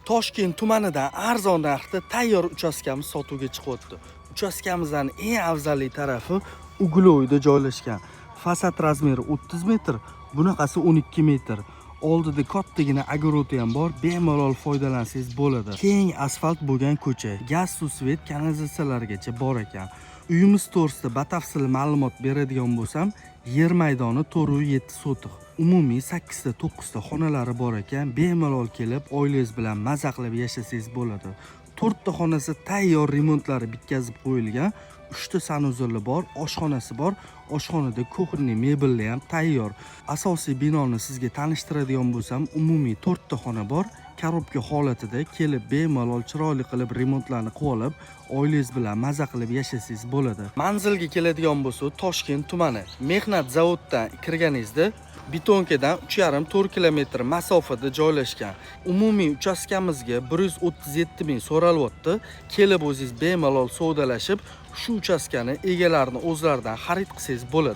Toshkent tumanidan arzon narxda tayyor uchastkamiz sotuvga chiqyapti. Uchastkamizdan eng afzalli tarafi угловой da joylashgan. Fasad размер i 30 metr, bunaqasi 12 metr. Oldida kattagina огород i ham bor, bemalol foydalansangiz bo'ladi. Keng asfalt bo'lgan ko'cha, gaz, suv, свет, kanalizatsiyalargacha bor ekan. Uyimiz to'g'risida batafsil ma'lumot beradigan bo'lsam, yer maydoni 4,7 sotix. Umumiy 8 ta 9 ta xonalari bor ekan. Bemalol kelib, oilangiz bilan maza qilib yashasangiz bo'ladi. 4 ta xonasi tayyor, remontlari bitkazib qo'yilgan. 3 ta санузел i bor, oshxonasi bor. Oshxonada кухонный mebelli ham tayyor. Asosiy binoni sizga tanishtiradigan bo'lsam, umumiy 4 ta xona bor. Коробка holatida kelib, bemalol chiroyli qilib remontlarni qilib olib, oilangiz bilan maza qilib yashasangiz bo'ladi. Manzilga keladigan bo'lsa, Toshkent tumani, Mehnat zavoddan kirganingizda Betonkadan 3,5-4 kilometr masofada joylashgan. Umumiy uchastkamizga 137 ming so'ralyapti. Kelib o'zingiz bemalol savdolashib, shu uchastkani egalarini o'zlaridan xarid qilsangiz bo'ladi.